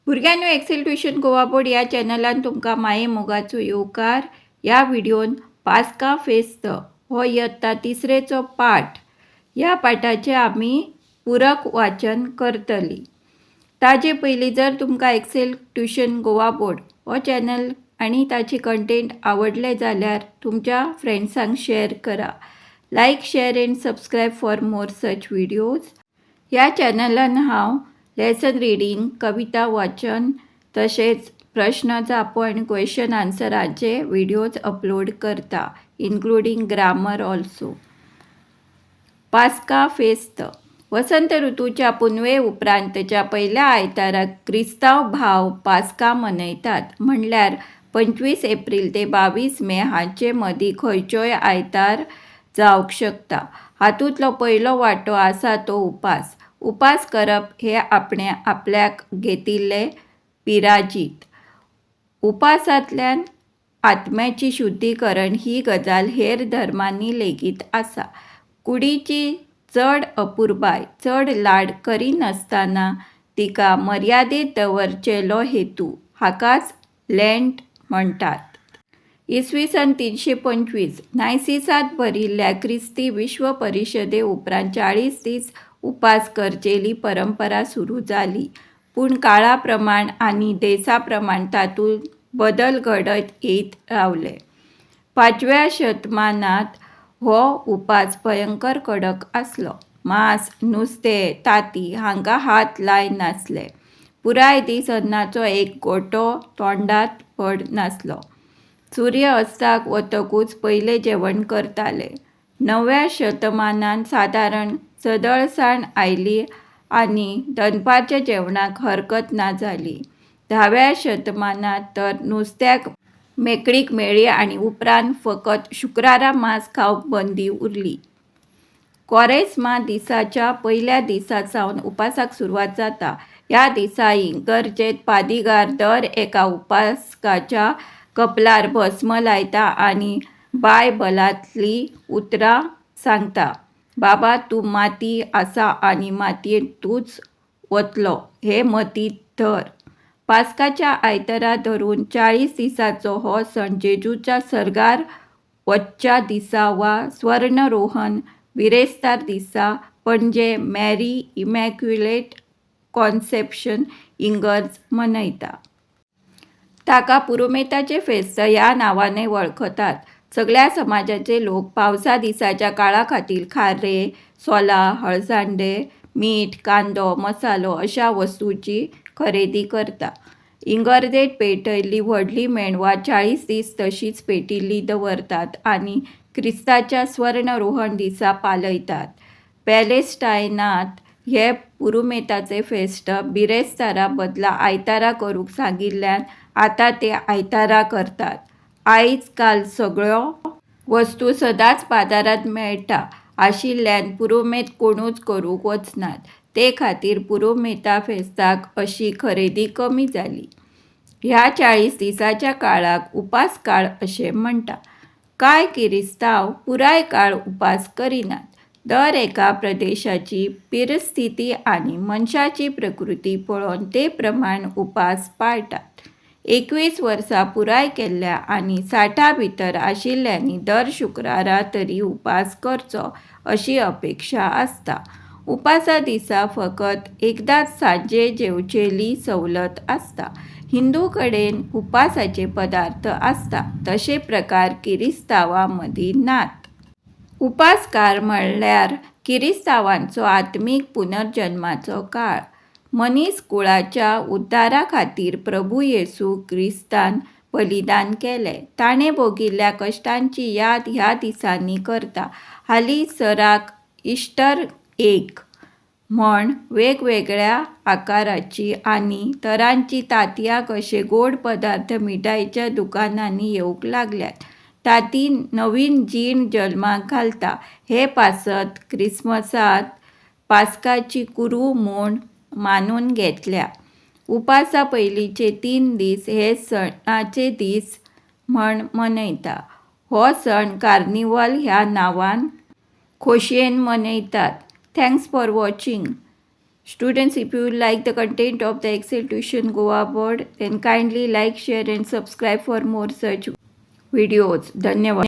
भुरग्यांनो, XL tuition Goa board ह्या चॅनलान तुमकां माये मोगाचो येवकार. ह्या व्हिडियोन पास्का फेस्त हो इयत्ता तिसरेचो पाठ. ह्या पाठाचें आमी पुरक वाचन करतली. ताजे पयलीं जर तुमकां एक्सेल ट्युशन गोवा बोर्ड हो चॅनल आनी ताची कंटेंट आवडले जाल्यार तुमच्या फ्रेंड्सांक शेअर करा. Like, share and subscribe for more such videos. ह्या चॅनलान हांव लेसन रिडींग, कविता वाचन, तशेंच प्रश्न जापो आनी क्वेश्चन आन्सराचे व्हिडियोज अपलोड करता, इन्क्लुडींग ग्रामर ऑल्सो. पास्का फेस्त. वसंत ऋतूच्या पुनवे उपरांतच्या पयल्या आयताराक क्रिस्तांव भाव पास्का मनयतात. म्हणल्यार 25 एप्रील ते 22 मे हांचे मदीं खंयचोय आयतार जावंक शकता. हातूंतलो पयलो वांटो आसा तो उपास. उपास करप हें आपणें आपल्याक घेतिल्लें पिराजीत. उपासांतल्यान आत्म्याची शुद्धीकरण ही गजाल हेर धर्मांनी लेगीत आसा. कुडीची चड अपुरबाय, चड लाड करिनासतना तिका मर्यादेत दवरचेलो हेतू, हाकाच लेंट म्हणटात. इसवी सन 325 नायसिसांत भरिल्ल्या क्रिस्ती विश्व परिशदे उपरांत 40 दीस उपास करचेली परंपरा सुरू जाली. पूण काळा प्रमाण आनी देसा प्रमाण तातूंत बदल घडत येयत रावले. पांचव्या शतमानांत हो उपास भयंकर कडक आसलो. मांस, नुस्तें, तांतीं हांकां हात लाय नासले. पुराय दीस अन्नाचो एक गोटो तोंडांत पड नासलो. सूर्य अस्ताक वतकूच पयलें जेवण करताले. णव्या शतमानांत सादारण सदळसाण आयली आनी दनपारच्या जेवणाक हरकत ना जाली. धाव्या शतमानांत तर नुस्त्याक मेकळीक मेळ्ळी आनी उपरांत फकत शुक्रारा मांस खावंक बंदी उरली. कोरेस्मा दिसाच्या पयल्या दिसा सावन उपासाक सुरवात जाता. ह्या दिसा इगर्जेंत पादीगार दर एका उपासकाच्या कपलार भस्म लायता आनी बायबलांतलीं उतरां सांगता, "बाबा, तूं माती आसा आनी मातयेंत तूंच वतलो हें मतींत धर." पास्काच्या आयतारा धरून 40 दिसांचो हो सण जेजूच्या सर्गार वचच्या दिसा वा स्वर्णरोहण बिरेस्तार दिसा पणजे मॅरी इमॅक्युलेट कॉन्सेप्शन इगर्ज मनयता. ताका पुरुमेंताचें फेस्त ह्या नांवानय वळखतात. सगळ्या समाजाचे लोक पावसा दिसाच्या काळा खातीर खारें, सोलां, हळसांदे, मीठ, कांदो, मसालो अशा वस्तूंची खरेदी करता. इगर्जेंत पेटयल्ली व्हडली मेणवात 40 दीस तशीच पेटिल्ली दवरतात आनी क्रिस्ताच्या स्वर्णरोहण दिसा पालयतात. पॅलेस्टायनांत हें पुरुमेंताचें फेस्त बिरेस्तारा बदला आयतारा करूंक सांगिल्ल्यान आतां ते आयतारा करतात. आयज काल सगळ्यो वस्तू सदांच बाजारांत मेळटा आशिल्ल्यान पुरुमेंत कोणूच करूंक वचनात. ते खातीर पुरुमेंता फेस्ताक अशी खरेदी कमी जाली. ह्या 40 दिसांच्या काळाक उपास काळ अशें म्हणटात. कांय किरिस्तांव पुराय काळ उपास करिनात. दर एका प्रदेशाची परिस्थिती आनी मनशाची प्रकृती पळोवन ते प्रमाण उपास पाळटात. 21 वर्सां पुराय केल्ल्या आनी 60 भितर आशिल्ल्यांनी दर शुक्रारा तरी उपास करचो अशी अपेक्षा आसता. उपासा दिसा फकत एकदांच सांजे जेवचेली सवलत आसता. हिंदू कडेन उपासाचे पदार्थ आसता तशे प्रकार किरिस्तांवां मदीं नात. उपास काळ म्हणल्यार किरिस्तांवांचो आत्मीक पुनर्जन्माचो काळ. मनीस कुळाच्या उद्धारा खातीर प्रभू येसू क्रिस्तान बलिदान केलें. ताणें भोगिल्ल्या कश्टांची याद ह्या दिसांनी करता. हालींसराक इस्टर एग म्हण वेगवेगळ्या आकाराचीं आनी तरांचीं तांतयां कशे गोड पदार्थ मिठायेच्या दुकानांनी येवंक लागल्यात. तांतीं नवीन जीण जल्माक घालता हे पासत क्रिसमसाक पास्काची कुरू म्हूण मानून घेतल्या. उपासा पयलींचे 3 दीस हे सणाचे दीस म्हण मनयता. हो सण कार्निवल ह्या नांवान खोशयेन मनयतात. Thanks for watching. Students, if you like the content of the Excel Tuition Goa board, then kindly like, share and subscribe for more such videos. धन्यवाद.